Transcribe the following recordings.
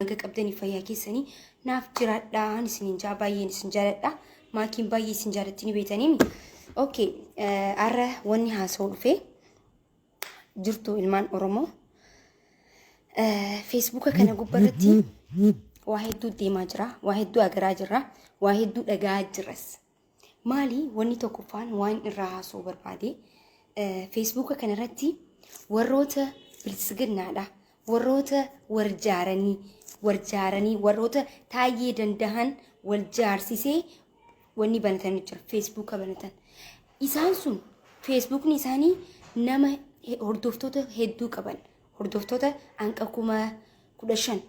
Naga qabdanii fayyaa keessanii naaf jiraadhaan isiniin jaa, baay'een isin jaaladha. Maakiin baay'ee isin jaalatti ni beetaniimi. Okay, har'a wanni haasa'u dhufee jirtu ilmaan Oromoo. Feesbuuka kana gubbarratti waa hedduu deemaa jira, waa hedduu agaraa jirra, waa hedduu dhaga'aa jirras. Maali wanni tokkoffaan waan irraa haasa'uu barbaade? Feesbuuka kanarratti warroota biltsiginnaadha. Warroota warjaaranii warjaaranii warroota taayyee dandahan wal jaarsisee wanni banatanii jira. Feesbuuka banatan. Isaan sun feesbuukni isaanii nama hordoftoota hedduu qaban. Hordoftoota hanqa 15,000,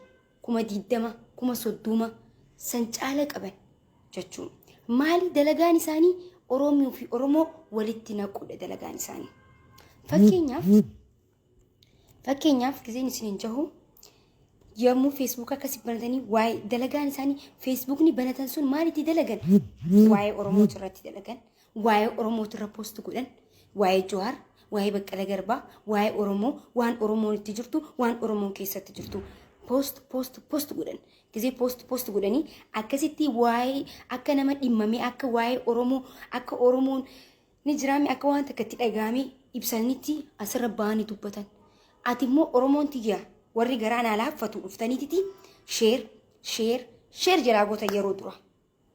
20,000, 30,000 san caala qaban jechuun. Maali dalagaan isaanii? Oromoo fi Oromoo walitti naquudha dalagaan isaanii. Fakkeenyaaf giseen isin hin jahu, yommuu feesbuuk akkasi banatanii waa'ee dalagaan isaanii feesbuukni banatan sun maalitti dalagan? Waa'ee Oromoo irratti dalagan, waa'ee Oromoo irra post godhan, waa'ee Jawaar, waa'ee Baqqala Garbaa, waa'ee Oromoo, waan Oromoon itti jirtu, waan Oromoon keessatti jirtu post post post godhan. Gisee post post godhanii akkasitti waa'ee akka nama dhimmamee, akka waa'ee Oromoo, akka Oromoon ni jiraame, akka waan takka itti dhaga'amee ibsanitti asirra ba'anii dubbatan. Ati immoo Oromoon tiyya warri garaa naa laaffatu dhuftaniititi share share share jalaa goota yeroo dura.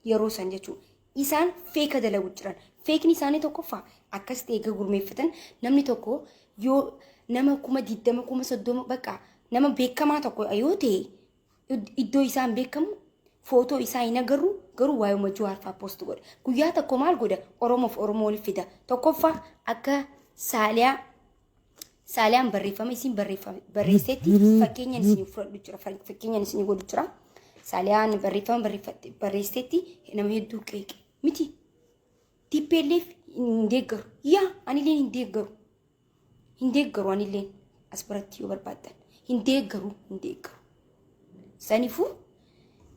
Yeroo san jechuudha. Isaan fake dalagu jiran. Fakeni isaanii tokkoffaa akkas ta'e eega gurmeeffatan, namni tokko yoo nama 20,000, 30,000, bakka nama beekamaa tokko yoo ta'e, iddoo isaan beekamu footoo isaa hin agarru, garuu waa'ee Jawaar fa'aa post godha. Guyyaa tokko maal godha? Oromoof Oromoo waliif fida. Tokkoffaa akka Saaliyaa Saaliyaan barreeffama isiin barreessetti fakkeenyaan isin fudhadhu jira. Fakkeenyaan isin godhu jira. Saaliyaan barreeffama barreessetti nama hedduu qeeqe. Miti. TPLF hin deeggaru. Yaa, anilleen hin deeggaru. Hin deeggaru anilleen as biratti yoo barbaaddan. Hin deeggaru, hin deeggaru. Saniifuu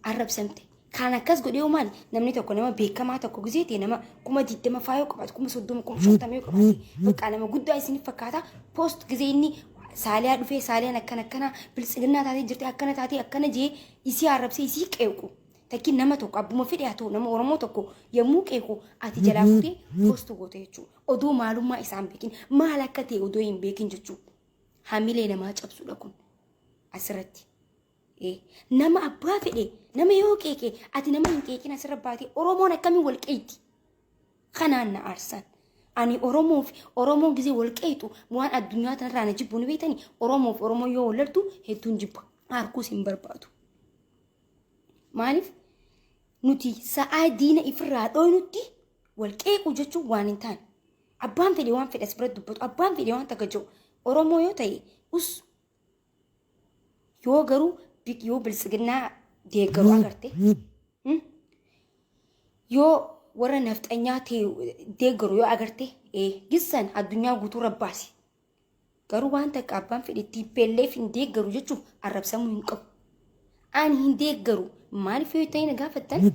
arrabsamte. Kan akkas godhee hoo maali? Namni tokko nama beekamaa tokko gisee ta'e, nama 20,000 faa yoo qabaate, 30,000, 50,000 yoo qabaate, bakka nama guddaa isiniif fakkaata. Post gisee inni Saaliyaa dhufee, Saaliyaan akkana akkana biltsiginnaa taatee jirti, akkana taatee akkana jee isii arrabsee isii qeequ. Takki nama tokko abbuma fedhe haa ta'u, nama Oromoo tokko yommuu qeequ ati jalaa fuutee post goote jechuudha. Odoo maalummaa isaan beekin, maal akka ta'e odoo hin beekin jechuudha. Hamilee namaa cabsuudha kun asirratti. Nama abbaa fedhe nama yoo qeeqe ati nama hin qeeqin asirra baatee Oromoon akkamiin wal qeeqti? Kanaan na aarsan. Ani Oromoof Oromoon gisee wal qeexu waan addunyaa tanarraa na jibbu ni beektani. Oromoof Oromoon yoo wal loltu hedduun jibba. Arguus hin barbaadu. Maaliif? Nuti sa'aa diina ifirraa dhooynutti wal qeequu jechuun waan hin taane. Abbaan fedhe waan fedhe as bira dubbatu, abbaan fedhe waan takka jiru Oromoo yoo ta'e us, yoo garuu yoo biltsiginnaa deeggaru agarte, yoo warra nafxanyaa deeggaru yoo agarte, gissan addunyaa guutuu rabbaasi. Garuu waan takka abbaan fedhe TPLF hin deeggaru jechuuf arrabsamuu hin qabu. Ani hin deeggaru. Maaliif yoo ta'e na gaafattan,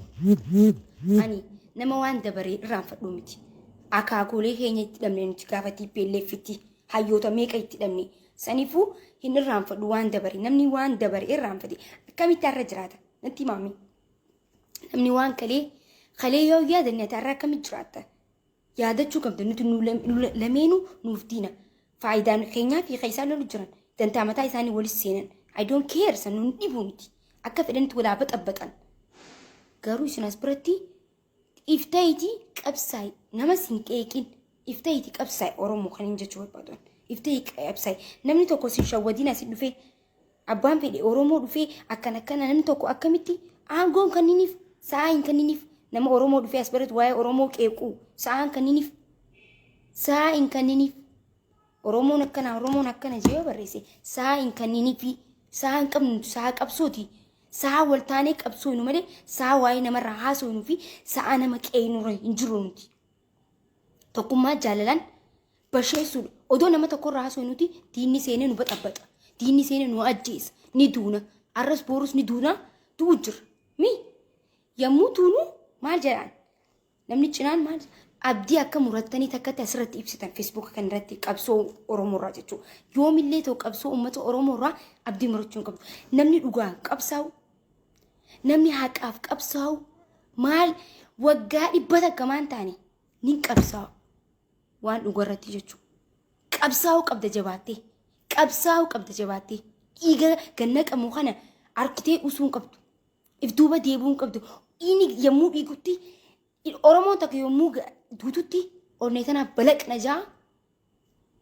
ani nama waan dabaree irraanfadhu miti. Akaakolee keenya itti dhabne nuti gaafa TPLF itti hayyoota meeqa itti dhabne. Saniifuu hin irraanfadhu waan dabare. Namni waan dabare irraanfate akkamitti har'a jiraata? Natti himaami. Namni waan kalee kalee yoo yaadanne ati har'a akkamitti jiraatta? Yaadachuu qabda, nuti nu lameenuu nuuf diina. Faayidaan keenyaa fi kan isaan lolu jiran dantaa mataa isaanii walis seenan. I don't care, san nun dhibu miti. Akka fedhanitti walaa baxabaxan. Garuu isin as biratti iftayitii qabsaa'i, namas hin qeeqin, iftayitii qabsaa'i. Oromoo kan hin jechuu barbaadu. Iftayii qabsaa'i. Namni tokko sin shawwadiin asii dhufee abbaan fedhe Oromoo dhufee akkana akkana, namni tokko akkamitti aangoon kanniniif sa'aa hin kanniniif, nama Oromoo dhufee as biratti waa'ee Oromoo qeequu sa'aa hin kanniniif, sa'aa hin kanniniif. Oromoon akkana, Oromoon akkana jee yoo barreesse sa'aa hin kanniniifi, sa'aa hin qabnu, sa'aa qabsooti. Sa'aa wal taanee qabsooynu malee sa'aa waa'ee namarraa haasofnuu fi sa'aa nama qeeynurra hin jirru nuti. Tokkummaa jaalalaan basheessuudha. Odoo nama tokkorraa haasofnuti diinni seenee nu baxabbaxa. Diinni seenee nu ajjeesa. Ni duuna. Arras boorus ni duuna. Du'u jira. Mi yommuu duunu maal jedhaan? Namni cinaan maal? Abdii akka murattanii takkatti asirratti ibsitan Feesbuuka kanarratti qabsoo Oromoorraa jechuudha. Yoomillee ta'u qabsoo uummata Oromoorraa abdii murachuu hin qabdu. Namni dhugaa qabsaa'u, namni haqaaf qabsaa'u maal waggaa 100 maan taane ni qabsaa'u waan dhugarratti jechuudha. Qabsaa'uu qabda jabaattee. Qabsaa'uu qabda jabaattee. Dhiiga gannaqamu kana harkitee usuu hin qabdu. If duuba deebi'uu hin qabdu. Inni yommuu dhiigutti, Oromoon takka yommuu duututti onnee tanaaf balaqna jaa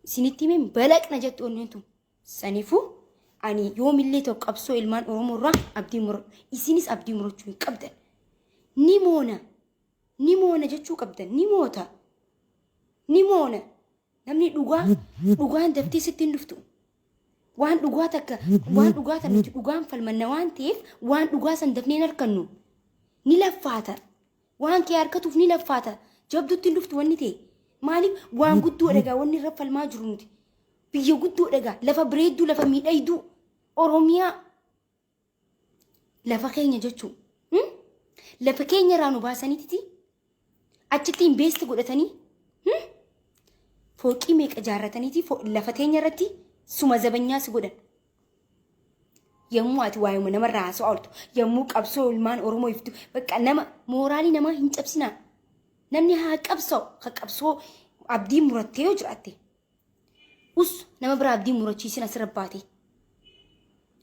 isinitti himeen balaqna jetti onneen tun. Saniifuu ani yoomillee ta'u qabsoo ilmaan Oromoo irraa abdii muradhu. Isinis abdii murachuu hin qabdan. Ni moona. Ni moona jechuu qabdan. Ni moota. Ni moona. Namni dhugaa dhugaan daftee sitti hin dhuftu. Waan dhugaa takka waan dhugaa tan nuti dhugaan falmanna waan ta'eef waan dhugaa san dafnee hin harkannu. Ni laffaata. Waan kee harkatuuf ni laffaata. Jabdutti hin dhuftu wanni ta'e. Maaliif waan guddoo dhagaa wanni irra falmaa jiru nuti. Biyya guddoo dhagaa lafa bareedduu, lafa miidhagduu, Oromiyaa lafa keenya jechuun. Lafa keenya irraa nu baasaniititi achitti invest godhatanii fooqii meeqa ijaarrataniiti lafa teenya irratti suma zabanyaa si godhan. Yommuu ati waa'ee namarraa haasa'aa ooltu, yommuu qabsoo ilmaan Oromoo iftu, bakka nama mooraalii namaa hin cabsinaa. Namni haa qabsa'u, haa qabsoo abdii murattee yoo jiraatte. Us nama biraa abdii murachiisin asirra baate.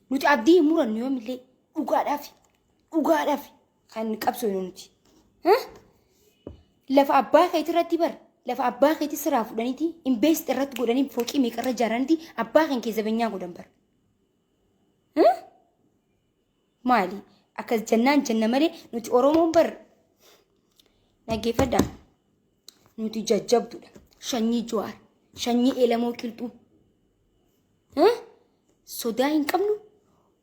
Nuti abdii hin murannu yoomillee, dhugaadhaaf dhugaadhaaf kan qabsoo nuti. Lafa abbaa keetii irratti bar, lafa abbaa keetii sirraa fudhaniiti invest irratti godhanii fooqii meeqa irra ijaaraniiti abbaa kan kee zabanyaa godhan bar. Maali? Akkas jennaan jenna malee nuti Oromoon bar dhaggeeffadhaa. Nuti jajjabduudha. Shanyii Jawaar, shanyii Elemoo Qilxuu. Sodaa hin qabnu,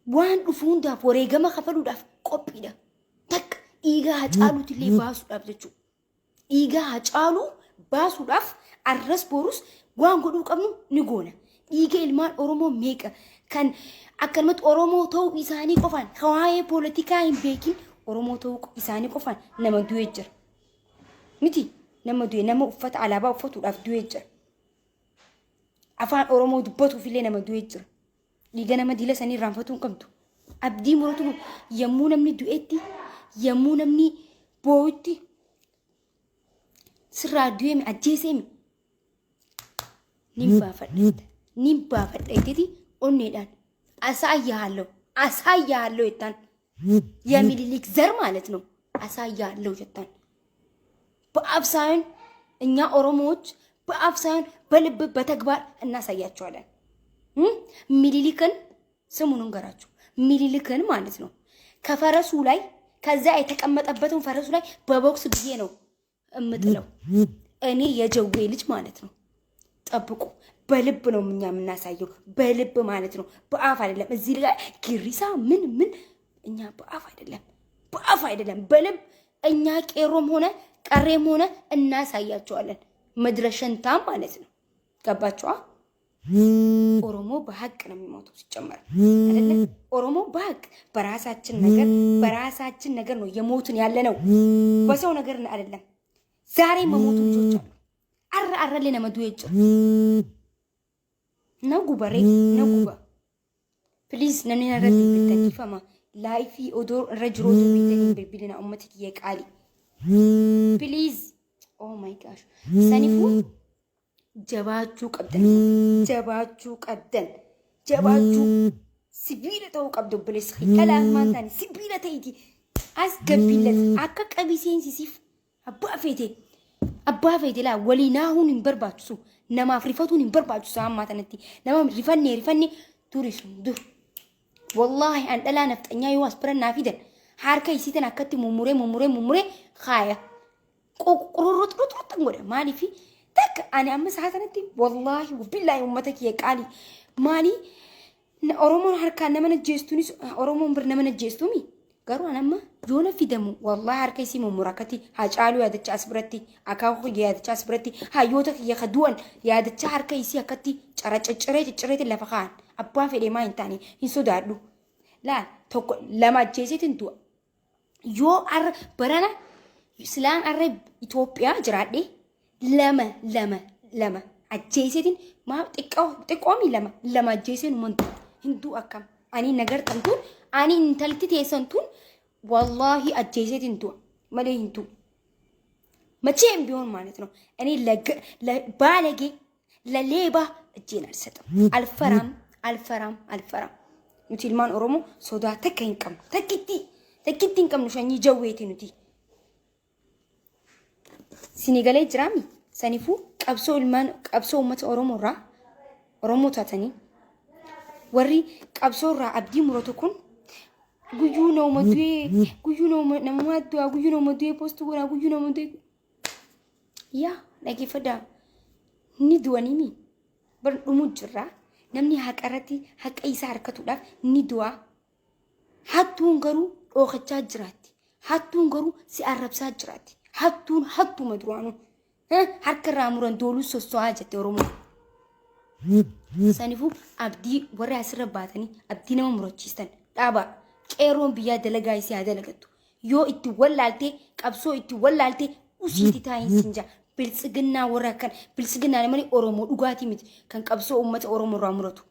waan dhufu hundaaf wareegama kafaluudhaaf qophiidha. Takka dhiiga Hacaaluuti illee baasuudhaaf jechuudha. Dhiiga Hacaaluu baasuudhaaf arras borus waan godhuu qabnu ni goona. Dhiiga ilmaan Oromoo meeqa kan akkanumatti Oromoo ta'uu isaanii qofaan, kan waa'ee poolitikaa hin beekin, Oromoo ta'uu isaanii qofaan nama du'ee jira. Miti nama du'e, nama uffata alaabaa uffatuudhaaf du'ee jira. Afaan Oromoo dubbatuuf illee nama du'ee jira. Dhiiga nama diila sanii irraanfatuu hin qabdu. Abdii muratu yommuu namni du'etti, yommuu namni boo'utti sirraa du'eemi ajjeeseemi nin baafadha nin baafadha jetteti onneedhaan አሳያለሁ አሳያለሁ jettaan, የሚኒሊክ ዘር ማለት ነው። አሳያለሁ jettaan በአፍ ሳይሆን፣ እኛ ኦሮሞዎች በአፍ ሳይሆን በልብ በተግባር እናሳያቸዋለን። ሚኒሊክን ስሙን እንገራችሁ። ሚኒሊክን ማለት ነው ከፈረሱ ላይ ከዛ የተቀመጠበትን ፈረሱ ላይ በቦክስ ብዬ ነው እምጥለው። እኔ የጀዌ ልጅ ማለት ነው። ጠብቁ። በልብ ነው እኛ የምናሳየው፣ በልብ ማለት ነው፣ በአፍ አይደለም። እዚህ ላይ ግሪሳ ምን ምን እኛ በአፍ አይደለም፣ በአፍ አይደለም፣ በልብ እኛ ቄሮም ሆነ ቀሬም ሆነ እናሳያቸዋለን። መድረሸንታም ማለት ነው። ገባችኋ? ኦሮሞ በሀቅ ነው የሚሞተው ሲጨመር አይደለ? ኦሮሞ በሀቅ በራሳችን ነገር በራሳችን ነገር ነው የሞትን ያለ ነው፣ በሰው ነገር አይደለም። ዛሬ መሞቱ ልጆች አሉ። አረ አረሌ ነመዱ የጭ ነው ጉበሬ ነው ጉባ please, namni narra bilbiltan ifama live odoo irra jiru odoo bilbiltanii bilbilina, ummata kiyya qaali, please. Oh my gosh, saniifuu jabaachuu qabdan, jabaachuu qabdan, jabaachuu, sibiila ta'uu qabdu. Obboleessa dhala maan taane sibiila ta'iti as gabbiillat akka qabii seensisiif abbaa feete abbaa feete laa walii naahuun hin barbaachisu, namaaf rifatuun hin barbaachisu. Ammaa tanatti nama rifannee rifannee duri sun dur. Wallaahi an dhalaa nafxanyaa yoo as bira naa fidan harka isii tan akkatti mummuree mummuree mummuree kaaya qururruxuruxuruxan godha. Maaliifi takka ani amma sa'a sanatti, wallaahi billaahi, uummata kiyya qaalii, maali Oromoon harkaan nama najjeestuunis, Oromoon bir nama najjeestuumi. Garuu an amma yoona fidamu wallaahi harka isii mummura akkatti. Hacaaluu yaadachaa as biratti, akaakuu kiyya yaadachaa as biratti, hayyoota kiyya ka du'an yaadachaa harka isii akkatti cara cicciree ciccireetiin lafa kaa'an. Abbaa fedhee maa hin taane hin sodaadhu. Laal, tokko lama ajjeeseetiin du'a. Yoo arra barana silaan arra Itoophiyaa jiraadhe Lama lama lama ajjeeseetiin maa xiqqoo xiqqoomi lama lama ajjeeseen uummantu hinduu akkam ani nagartan tun ani intalti teessan tun wallaahi ajjeeseetiin du'a malee hin du'u. መቼም ቢሆን ማለት ነው። እኔ ለባለጌ ለሌባ እጄን አልሰጥም። አልፈራም፣ አልፈራም፣ አልፈራም። Nuti ilmaan Oromoo sodaa takka hin qabnu. Takkitti takkitti hin qabnu sanyii jawweeti nuti. Sinigalee jiraami. Saniifuu qabsoo ilmaan qabsoo uummata Oromoo irraa Oromoo taatanii warri qabsoo irraa abdii muratu kun guyyuu nama du'ee guyyuu nama namaa du'a guyyuu nama du'ee post godhaa guyyuu nama du'ee yaa dhaggeeffadhaa ni du'anii bar dhumuu jirra. Namni haqa irratti haqa isaa harkatuudhaaf ni du'a. Hattuun garuu dhookachaa jiraatti. Hattuun garuu si arrabsaa jiraatti. Hattuun hattuma duraanuu. Harka irraa muran dooluu sosso'aa jette Oromoo. Saniifuu abdii warri asirra baatanii abdii nama murachiistan dhaabaa. Qeerroon biyyaa dalagaa isii haa dalagattu. Yoo itti wallaaltee qabsoo itti wallaaltee usiiti taa'iin siin jaa. Biltsiginnaa warra akkan biltsiginnaa malee Oromoo dhugaatii miti kan qabsoo uummata Oromoo irraa muratu.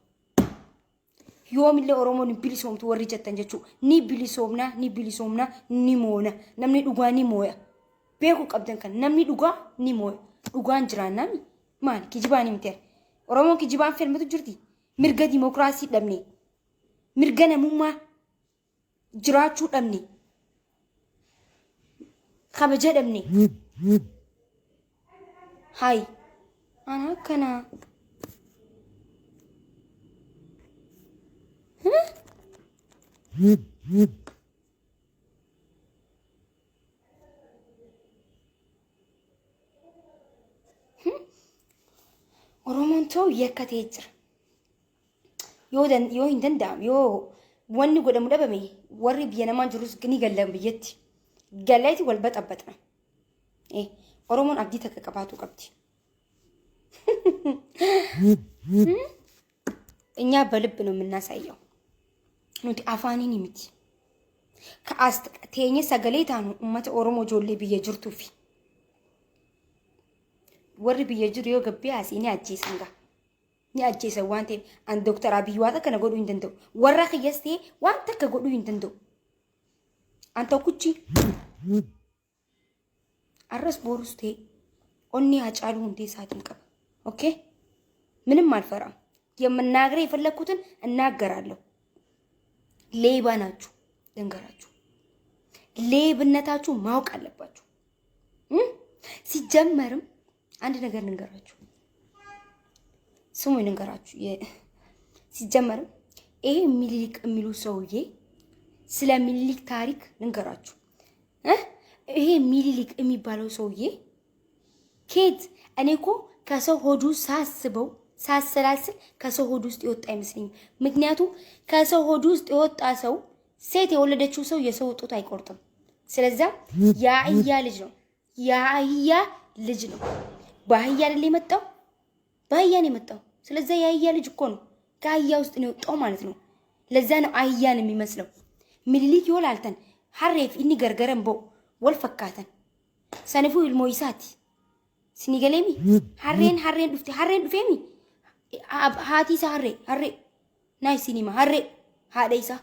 Yoomillee Oromoon hin bilisoomtu warri jettan jechuudha. Ni bilisoomnaa, ni bilisoomnaa, ni moona. Namni dhugaa ni mooya. Beekuu qabdan kan namni dhugaa ni mooya. Dhugaan jiraannaa maali kijibaan himteera. Oromoon kijibaan falmatu jirti. Mirga dimokiraasii dhabne. Mirga namummaa jiraachuu dhabne. Kabaja dhabne. Hayi. Ana akkana. Oromoon ta'u yakka ta'ee jira. Yoo yoo hin danda'amu yoo wanni godhamu dhabame warri biyya namaa jirus ni galla biyyatti. Galeeti wal baxabbaxna. Oromoon abdii takka qabaatu qabdi. እኛ በልብ ነው የምናሳየው። Nuti afaaniin miti. Ka'as teenye sagalee taanu uummata Oromoo ijoollee biyya jirtuufi. Warri biyya jiru yoo gabbee asii ni ajjeesan gaa. Ni ajjeesan waan ta'eef an Dooktar Abiyyi waan takka na godhuu hin danda'u. Warra kiyyas ta'e waan takka godhuu hin danda'u. An tokkichi arras borus ta'e onnee Haacaaluu Hundeessaatiin qaba. Okay ምንም አልፈራም። የምናገር የፈለግኩትን እናገራለሁ። ሌባ ናችሁ፣ ልንገራችሁ። ሌብነታችሁ ማወቅ አለባችሁ። ሲጀመርም አንድ ነገር ልንገራችሁ፣ ስሙ ልንገራችሁ። ሲጀመርም ይሄ ሚኒሊክ የሚሉ ሰውዬ ስለ ሚኒሊክ ታሪክ ልንገራችሁ። ይሄ ሚኒሊክ የሚባለው ሰውዬ ኬት እኔ እኮ ከሰው ሆዱ ሳስበው ሳሰላስል ከሰው ሆድ ውስጥ የወጣ አይመስለኝም። ምክንያቱም ከሰው ሆድ ውስጥ የወጣ ሰው ሴት የወለደችው ሰው የሰው ጡት አይቆርጥም። ስለዛ የአህያ ልጅ ነው፣ የአህያ ልጅ ነው። በአህያ አይደል የመጣው? በአህያ ነው የመጣው። ስለዛ የአህያ ልጅ እኮ ነው፣ ከአህያ ውስጥ ነው የወጣው ማለት ነው። ለዛ ነው አህያን የሚመስለው። ምኒልክ yoo laaltan harree fi inni gargaran ba'u wal fakkaatan. Sanifuu ilmoo isaati. Isinii galeemi harreen harreen dhufte harreen dhufeemi haati isaa harree harree naa isin hima harree haadha isaa.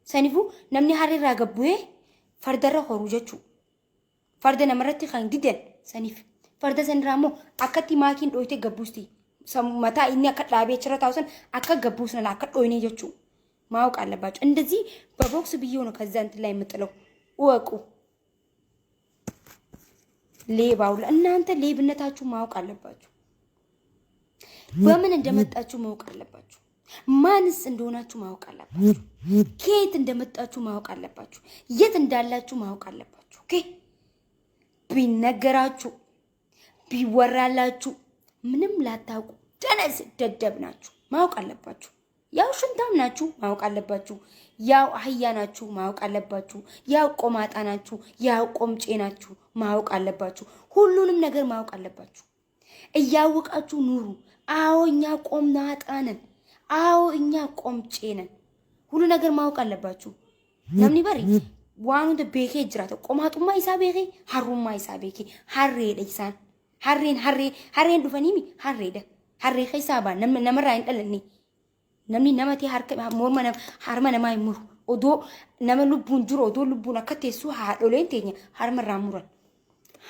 Sanifuu namni harree irraa gabbu'ee fardarra horuu jechuu. Farda namarratti kan didan saniif. Farda sanirraa immoo akkatti maakiin dhooytee gabbuusti. Mataa inni akka dhaabee achirra taa'u san akka gabbuusna akka dhooynee jechuu. ማወቅ አለባቸው። እንደዚህ በቦክስ ብዬ ነው ከዛ እንትን ላይ የምጥለው። እወቁ። ሌባው እናንተ ሌብነታችሁ ማወቅ አለባችሁ። በምን እንደመጣችሁ ማወቅ አለባችሁ። ማንስ እንደሆናችሁ ማወቅ አለባችሁ። ከየት እንደመጣችሁ ማወቅ አለባችሁ። የት እንዳላችሁ ማወቅ አለባችሁ። Okay ቢነገራችሁ ቢወራላችሁ ምንም ላታውቁ ደነዝ ደደብ ናችሁ ማወቅ አለባችሁ። ያው ሽንታም ናችሁ ማወቅ አለባችሁ። ያው አህያ ናችሁ ማወቅ አለባችሁ። ያው ቆማጣ ናችሁ፣ ያው ቆምጬ ናችሁ ማወቅ አለባችሁ። ሁሉንም ነገር ማወቅ አለባችሁ። እያወቃችሁ ኑሩ። አዎ እኛ ቆማጣ ነን። አዎ እኛ ቆምጬ ነን። ሁሉ ነገር ማወቅ አለባችሁ። Namni bari waan hunda beekee jiraata. Qomaaxummaa isaa beekee harrummaa isaa beekee harreedha isaan. Harreen harree harreen dhufaniimi harreedha. Harree keessaa ba'an namni namarraa hin dhalanne. Namni nama ta'e harka morma nama harma namaa hin muru. Odoo nama lubbuun jiru odoo lubbuun akka teessuu haadholeen teenya harma irraa muran.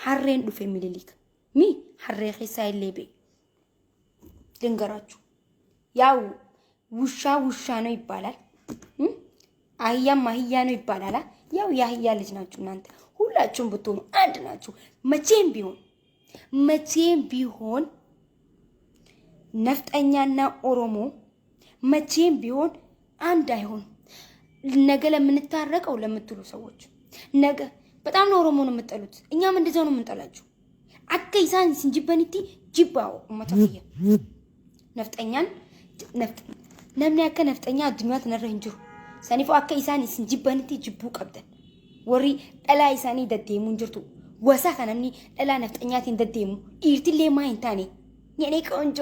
Harreen dhufe Mililik. Mi harree keessaa illee ba'e. ልንገራችሁ ያው ውሻ ውሻ ነው ይባላል፣ አህያም አህያ ነው ይባላል። ያው የአህያ ልጅ ናችሁ እናንተ ሁላችሁም ብትሆኑ አንድ ናችሁ። መቼም ቢሆን መቼም ቢሆን ነፍጠኛና ኦሮሞ መቼም ቢሆን አንድ አይሆን። ነገ ለምንታረቀው ለምትሉ ሰዎች ነገ በጣም ነው ኦሮሞ ነው የምጠሉት። እኛም እንደዛው ነው የምንጠላችሁ። Akka isaan isin jibbanitti jibbaa uummata kiyya. Nafxanyaan namni akka nafxanyaa addunyaa kanarra hin jiru. Saniifuu akka isaan isin jibbanitti jibbuu qabdan. Warri dhalaa isaanii deddeemuu hin jirtu. Wasa kan namni dhalaa nafxanyaatiin deddeemu dhiirtillee maa hin taane የኔ ቆንጆ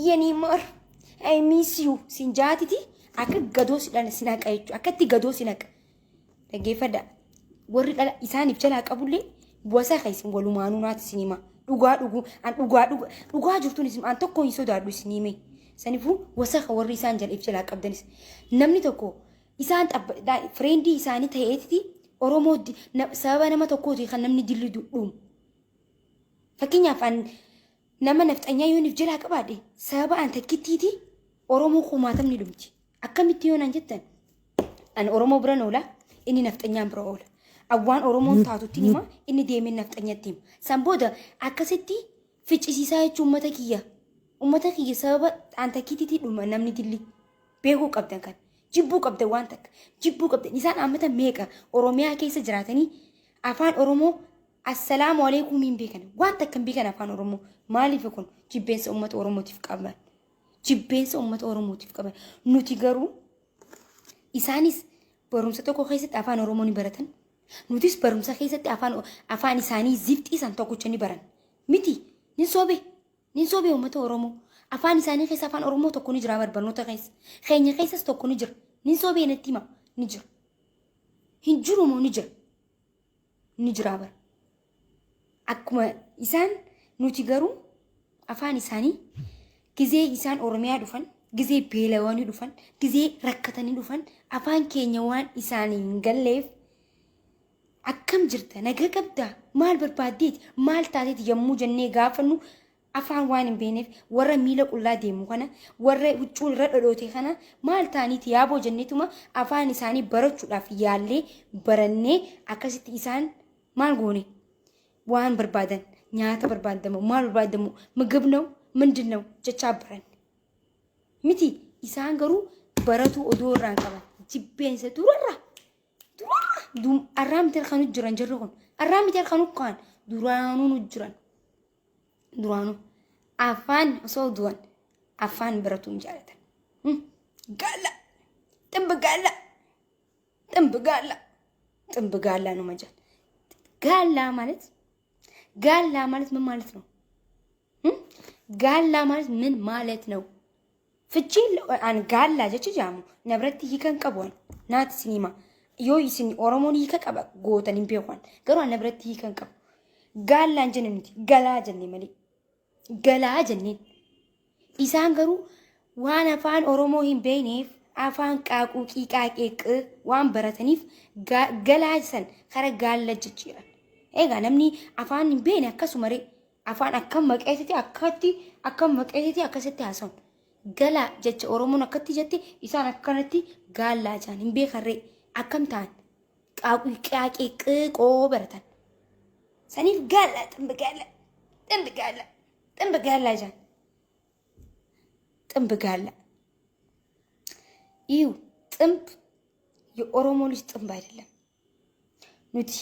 የኔ ማር I miss you sin jaatiti akka gadoo si naqa jechuudha. Akkatti gadoo si naqa. Dhaggeeffadhaa. Warri dhala isaaniif jalaa qabullee wasa kan isin walumaanuu naati isin hima. Dhugaa dhuguu an dhugaa dhugaa dhugaa jirtuun isin an tokko hin sodaadhu isin hime. Saniifuu wasa kan warri isaan jala if jalaa qabdanis. Namni tokko isaan friendii isaanii ta'eetiti Oromoo sababa nama tokkooti kan namni dilli dhumu. Fakkeenyaaf an nama nafxanyaa yoon if jalaa qabaadhe sababa an takkittiiti Oromoo kumaatamni dhumti. Akkamitti yoo naan jettan an Oromoo biran oola, inni nafxanyaan bira oola. Awwaan Oromoon taatutti hima, inni deemee nafxanyatti hima. San booda akkasitti ficcisiisaa jechuun uummata kiyya. Uummata kiyya sababa an takkittiiti dhuma namni dilli. Beekuu qabdan kan. Jibbuu qabdan waan takka. Jibbuu qabdan. Isaan ammata meeqa Oromiyaa keessa jiraatanii afaan Oromoo assalaamu alaikum hin beekan. Waan takka hin beekan afaan Oromoo. Maaliif kun jibbeensa uummata Oromootiif qaban? Jibbeensa uummata Oromootiif qaban. Nuti garuu isaanis barumsa tokko keessatti afaan Oromoo ni baratan. Nutis barumsa keessatti afaan isaanii zifxii san tokkicha ni baran. Miti ni sobe ni sobe uummata Oromoo. Afaan isaanii keessa afaan Oromoo tokko ni jira barnoota keessa. Keenya keessas tokko ni jira. Ni sobee natti hima ni jira. Hin jiru moo ni jira? Ni jira bara. Akkuma isaan nuti garuu afaan isaanii gizee isaan Oromiyaa dhufan, gizee beelawanii dhufan, gizee rakkatanii dhufan afaan keenya waan isaanii hin galleef akkam jirta, naga qabdaa, maal barbaaddeeti, maal taateeti yommuu jennee gaafannu afaan waan hin beekneef warra miila qullaa deemu kana, warra huccuu irra dhodhoote kana maal ta'aniiti yaaboo jenneetuma afaan isaanii barachuudhaaf yaallee barannee akkasitti isaan maal goone waan barbaadan nyaata barbaadamu maal barbaadamu ምግብ ነው ምንድን ነው jechaa baranne miti. Isaan garuu baratuu odoo irraan qaban jibbeensa durarra durarra arraa miti harkanu jiran jirri kun arraa miti harkanu kaan duraanuu nu jiran duraanuu afaan osoo du'an afaan baratuu hin jaalatan. Gaala ximbi gaala ጥንብ ጋላ ጥንብ ጋላ ነው መጃል። ጋላ ማለት ጋላ ማለት ምን ማለት ነው? ጋላ ማለት ምን ማለት ነው? ፍቺ an gaallaa jecha jedhamu na biratti hiika hin qabu naati isin hima. Yoo isin Oromoon hiika qaba gootan hin beeku garuu an na biratti hiika hin qabu. Gaallaan jenne nuti galaa jenne malee galaa jenneen. Isaan garuu waan afaan Oromoo hin beekneef afaan qaaquu qiiqaa qeeqee waan barataniif galaa san kara gaalla jijjiiran. Egaa namni afaan hin beekne akkasuma ree afaan akkam maqeessiti akkatti akkam maqeessiti akkasitti haasa'u. Galaa jecha Oromoon akkatti jette isaan akkanatti gaallaa jaan hin beekan ree akkam ta'an qaaquu qaaqee qeeqoo baratan. Saniif gaallaa ximbi gaalla ximbi gaalla ximbi gaallaa jaan ጥንብ ጋላ ይሁ ጥንብ የኦሮሞ ልጅ ጥንብ አይደለም። Nuti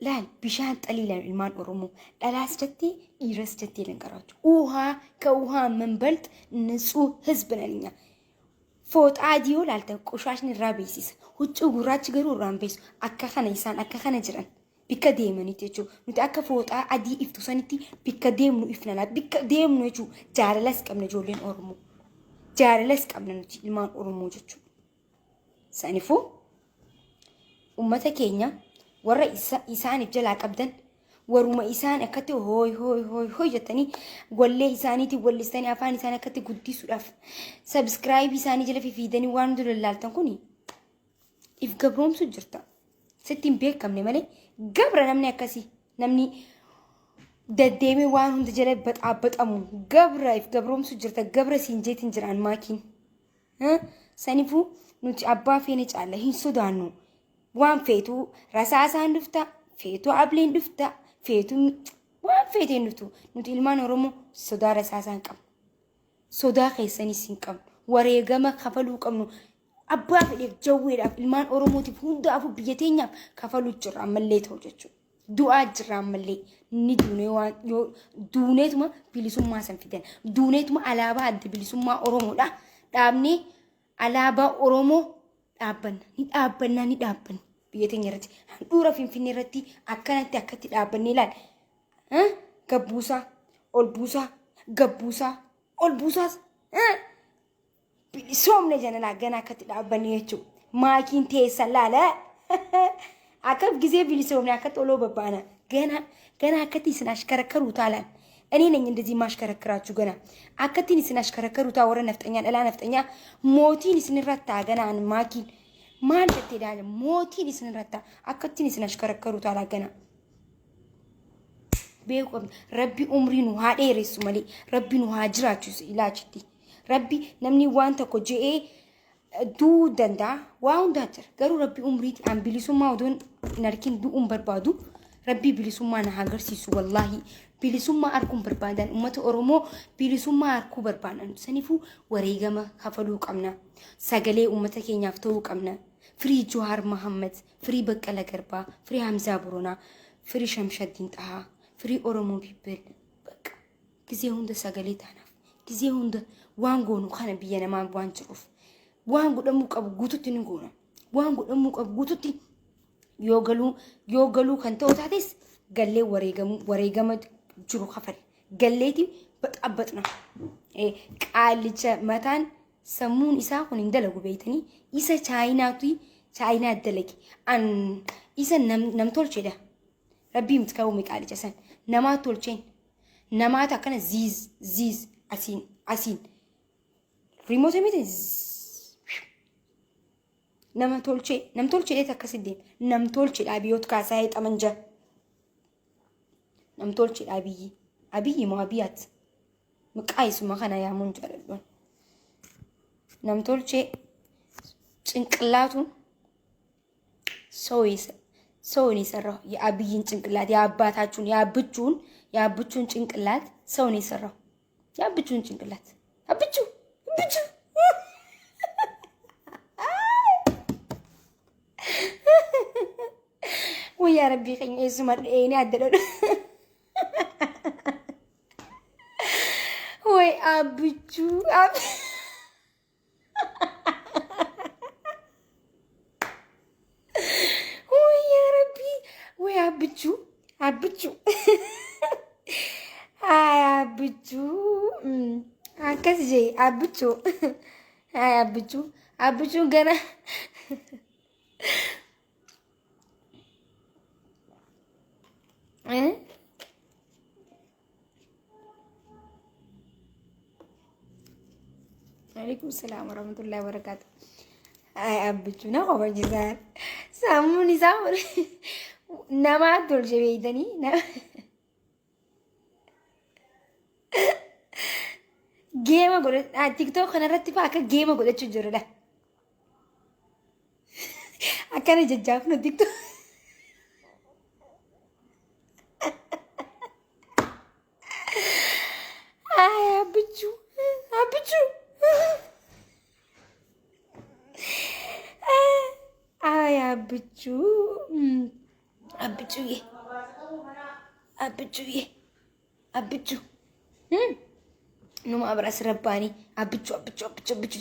laal bishaan xaliilan ilmaan Oromoo dhalaas jettee dhiiras jettee ልንገራችሁ፣ ውሃ ከውሃ የምንበልጥ ንጹህ ህዝብ ነን እኛ። Fooxaa adii yoo laaltan qoshaashni irraa beeksisa. Huccuu gurraachi garuu irraa hin beeksisu. Akka kana isaan akka kana jiran bikka deemanitti jechuudha. Nuti akka fooxaa adii iftu sanitti bikka deemnu ifna bikka deemnu jechuudha. Jaalalas qabna ijoolleen Oromoo. Jaalalas qabna nuti ilmaan Oromoo jechuudha. Saniifuu uummata keenya warra isaaniif jalaa qabdan Waruma isaan akkatti hooy hooy hooy hooy jettanii wallee isaaniitiin wallistanii afaan isaanii akkatti guddisuudhaaf subscribe isaanii jala fifiidanii waan hunda lallaaltan kuni if gabroomsu jirta. Sitti hin beekamne malee gabra namni akkasii namni deddeemee waan hunda jala baxaabaxamu gabra if gabroomsu jirta gabra siin jeetiin jiraan maakiin. Sanifuu nuti abbaa feene caalla hin sodaannu. Waan feetuu rasaasaan dhufta, feetuu ableen dhufta, feetuu waan feeteen dhuftu. Nuti ilmaan Oromoo sodaa rasaasaa hin qabnu. Sodaa keessanis hin qabnu. Wareegama kafaluu qabnu. Abbaa fedheef jawweedhaaf ilmaan Oromootiif hundaafuu biyya teenyaaf kafaluu jirra ammallee ta'u jechuudha. Du'aa jirra ammallee ni duunee waan yoo duuneetuma bilisummaa san fidan. Duuneetuma alaabaa adda bilisummaa Oromoodha. Dhaabnee alaabaa Oromoo dhaabbanna. Ni dhaabbanna ni dhaabbanna. Biyya teenya irratti handhuura Finfinnee irratti akkanatti akkatti dhaabbannee ilaal. Gabbuusaa ol buusaa gabbuusaa ol buusaas bilisoomne jenna gana akkatti dhaabbanne jechuudha. Maakiin teessan laala. Akka gisee bilisoomne akkatti oloo babbaana. Gana gana akkatti isin ashkarakkaruu taalaan. እኔ ነኝ እንደዚህ ማሽከረክራችሁ ገና አከቲን isin ashkarakkaru taa warra nafxanyaa dhalaa nafxanyaa mootiin isin irratti ganaan maakiin maal jettee daala mootiin isin irratti akkattiin isin ashkarakkaru taalaa gana beeku qabna rabbi umrii nu haa dheeressu malee rabbi nu haa jiraachisu ilaachitti rabbi namni waan tokko je'ee du'uu danda'a waa hundaa jira garuu rabbi umriitti an bilisummaa odoon hin arkin du'uun barbaadu rabbi bilisummaa na haa agarsiisu wallaahi bilisummaa arguun barbaadan uummata Oromoo bilisummaa arguu barbaadan saniifuu wareegama kafaluu qabna sagalee uummata keenyaaf ta'uu qabna free Jawaar Mohammad, free Baqqala Garbaa, free Hamzaa Boronaa, free Shamshaddiin Xahaa, free Oromoo people. Bakka gisee hunda sagalee taanaaf gisee hunda waan goonu kana biyya namaa waan jiruuf waan godhamuu qabu guututti ni goona waan godhamuu qabu guututti yoo galuu kan ta'u taates gallee wareegama jiru kafal galleeti baxabbaxna qaalicha mataan sammuun isaa kun hin dalagu beeytanii isa chaayinaatu chaayinaa dalage an isa nam tolchedha rabbii miti ka'uu qaalicha san namaa tolcheen namaatu akkana ziiz ziiz asiin asiin remote miti nama tolchee nam tolchee akkasi deema nam tolcheedha abiyyoot kaasaa xamanja nam tolcheedha abiyyi abiyyi moo abiyyaat maqaa isuma kana yaamuun jaaladhuun nam tolchee ጭንቅላቱን ሰው ነው የሰራው። የአብይን ጭንቅላት የአባታችሁን የአብቹን ጭንቅላት ሰው ነው የሰራው። የአብቹን ጭንቅላት አብቹ አብቹ ወይ ያ ረቢ ቀኝ እሱማ እኔ አደለ ወይ አብቹ ወይ ያ ረቢ ወይ አብቹ አብቹ አይ አብቹ akkas jee አብቹ አይ አብቹ አብቹ ገና አለይኩም ሰላም ወረህመቱላሂ ወበረካቱ። አይ አብቹ na kabajisaan sammuun isaa namaa tolche beeytanii geema godha TikTok kanarratti fa'aa akka geema godhachuu jirudha. Akkana jajjaafnu TikTok. Ay አብቹ አብቹ አይ አብቹ አብቹዬ አብቹዬ አብቹ numa abras rabbaanii አብቹ አብቹ አብቹ አብቹ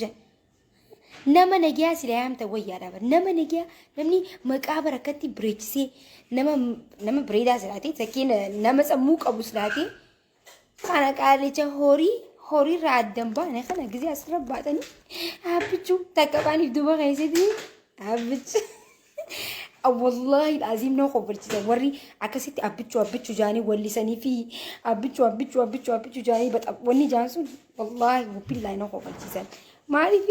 nama nagiyaa sila yaamta wayyaadha bar nama nagiyaa namni maqaa barakatti bireechisee nama nama bareedaa silaate fakkiin nama sammuu qabu silaate kana qaalicha horii horiirraa addan baane kana gisee asirra baatanii abbichuu takka baaniif duuba keessatti abbichuu Wallaahi aziim nama kofalchiisa warri akkasitti abbichuu abbichuu jaanii wallisanii fi abbichuu abbichuu abbichuu abbichuu jaanii baxa wanni jaan sun wallaahi billaahi nama kofalchiisan. Maaliif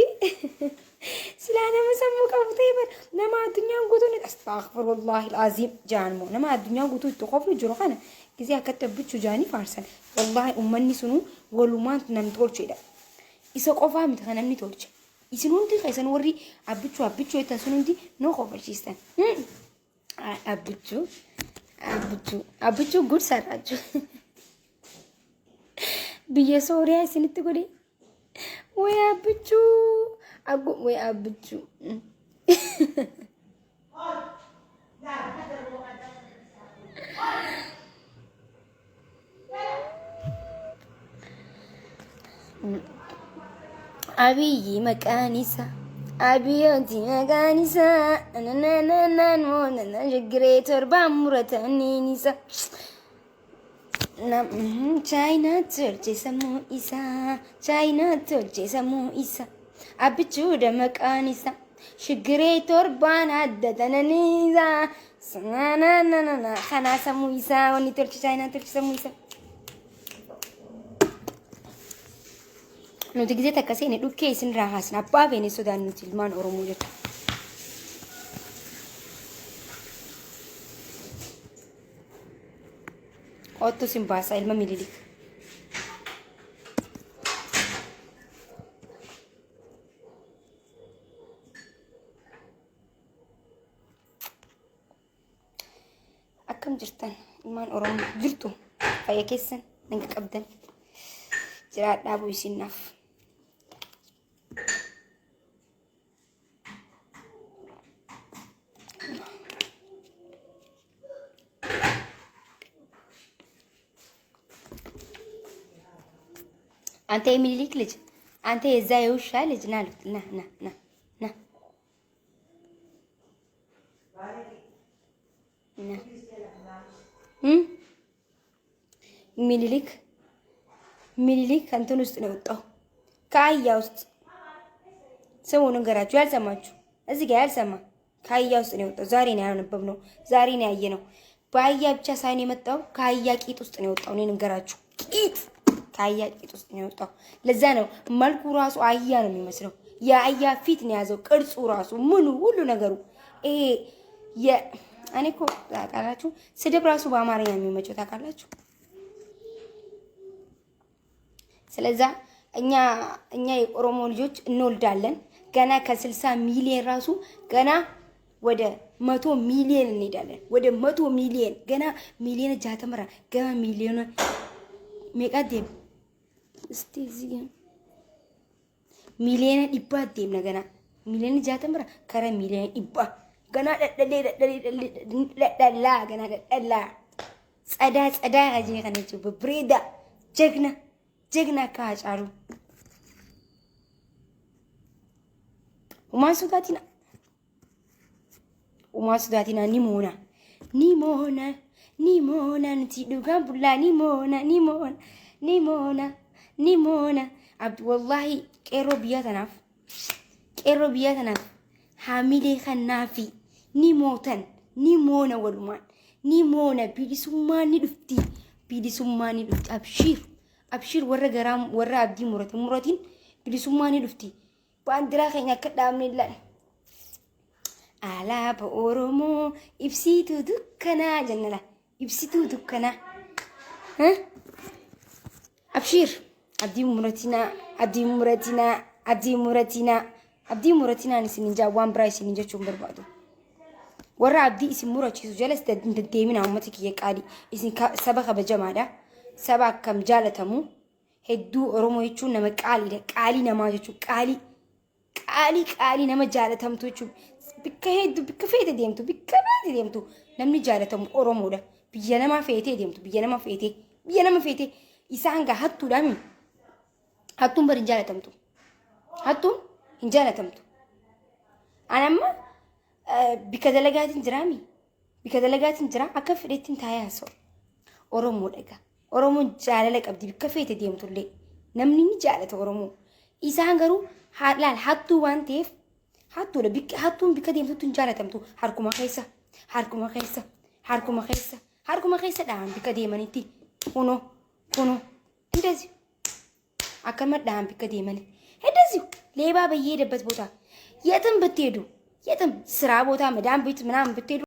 silaa nama sammuu qabu ta'e bar nama addunyaan guutuun astaghfirullahi alaaziim jaan moo nama addunyaan guutuu itti koflu jiru kana gisee akkatti abbichuu jaanii faarsan. Wallaahi ummanni sunuu walumaan nam tolchedha. Isa qofaa miti kan namni tolche. Isin hundi keessan warri abbichuu abbichuu jettan sun hundi nu kofalchiistan. Abbichuu abbichuu abbichuu gud sarraachuu. Biyya Sooriyaa isinitti godhe. Way abbichuu aggu way abbichuu. Abiyyi maqaan isaa Abiyyooti maqaan isaa nanananaan moonana shigiree torbaan murataniin isa. Chaayinaa tolche sammuu isaa Chaayinaa tolche sammuu isaa Abbichuudha maqaan isaa shigiree torbaan adda tananiisa sanananana kanaa sammuu isaa wanni tolche Chaayinaa tolche sammuu isaa. Nuti gizee takka seene dhukkee isin irraa haasna abbaa feene sodaan nuti ilmaan Oromoo jechuudha. Ottu sin baasa ilma Mililik. Akkam jirtan ilmaan Oromoo jirtu fayya keessan naga qabdan jiraadhaa bu'isinnaaf. አንተ የሚኒሊክ ልጅ አንተ የዛ የውሻ ልጅ ና ና ና ና ና ና ሚኒሊክ ሚኒሊክ እንትን ውስጥ ነው የወጣው ከአህያ ውስጥ። ስሙ ንገራችሁ ያልሰማችሁ እዚህ ጋር ያልሰማ ከአህያ ውስጥ ነው የወጣው። ዛሬ ነው ያነበብነው፣ ዛሬ ነው ያየነው። በአህያ ብቻ ሳይሆን የመጣው ከአህያ ቂጥ ውስጥ ነው የወጣው። እኔ ንገራችሁ ቂጥ ከአህያ ቂጥ ውስጥ ነው የወጣው። ለዛ ነው መልኩ ራሱ አህያ ነው የሚመስለው። የአህያ ፊት ነው የያዘው፣ ቅርጹ ራሱ ምኑ ሁሉ ነገሩ ይሄ እኔ እኮ ታውቃላችሁ፣ ስድብ ራሱ በአማርኛ የሚመቸው ታውቃላችሁ። ስለዛ እኛ እኛ የኦሮሞ ልጆች እንወልዳለን። ገና ከ60 ሚሊዮን ራሱ ገና ወደ 100 ሚሊዮን እንሄዳለን። ወደ 100 ሚሊዮን ገና ሚሊዮን ጃተመራ ገና ሚሊዮን meeqa deem እስቲ እዚህ miiliyoona 100 deemna ገና miiliyoona 60rra kara miiliyoona 100 ገና dhadhalee dhadhalee dhadhalaa ገና dhadhalaa ጸዳ ጸዳ jee kana jechuun babbareeda jagna jagna akka Haacaaluu. Umaan sodaatina. Umaan sodaatina ni moona. Ni moona. Ni moona nuti dhugaan bullaa ni moona ni moona ni moona ni moona. Abdi wallaahi qeerroo biyya tanaaf qeerroo biyya tanaaf haamilee kannaafi ni mootan ni moona walumaan ni moona bilisummaan ni dhufti bilisummaan ni dhufti abshiir abshiir warra garaa warra abdii murate muratiin bilisummaan ni dhufti baandiraa keenya akka dhaabne illaan alaaba Oromoo ibsituu dukkanaa jennala ibsituu dukkanaa abshiir abdii muratinaa abdii muratinaa abdii muratinaa abdii muratinaan isin jaa waan biraa isin jechuun barbaadu. Warra abdii isin murachiisu jalas hin deddeemina uummata kiyya qaalii isin saba kabajamaadha. Saba akkam jaalatamu hedduu Oromoo jechuun nama qaaliidha. Qaalii namaa jechuun qaalii qaalii qaalii nama jaalatamtu jechuun bikka hedduu bikka feete deemtu bikka feete deemtu namni jaalatamu Oromoodha. Biyya namaa feetee deemtu biyya nama feetee biyya nama feetee isaan gaa hattuudhaami. Hattuun bari hin jaalatamtu. Hattuun hin jaalatamtu. Ani amma bikka dalagaatiin jiraami. Bikka dalagaatiin jira akka fedhettiin taa'ee haasa'u. Oromoodha egaa. Oromoon jaalala qabdi bikka feete deemtullee. Namni ni jaalata Oromoo. Isaan garuu laal hattuu waan ta'eef hattuudha. Hattuun bikka deemtutti hin jaalatamtu harkuma keessa. Harkuma keessa, harkuma keessa, harkuma keessa dhahan bikka deemanitti. Kunoo, kunoo, እንደዚህ akkanuma dhahan bikka deemanii. እንደዚሁ ሌባ በየሄደበት ቦታ የትም ብትሄዱ፣ የትም ስራ ቦታ፣ መዳም ቤት ምናምን ብትሄዱ።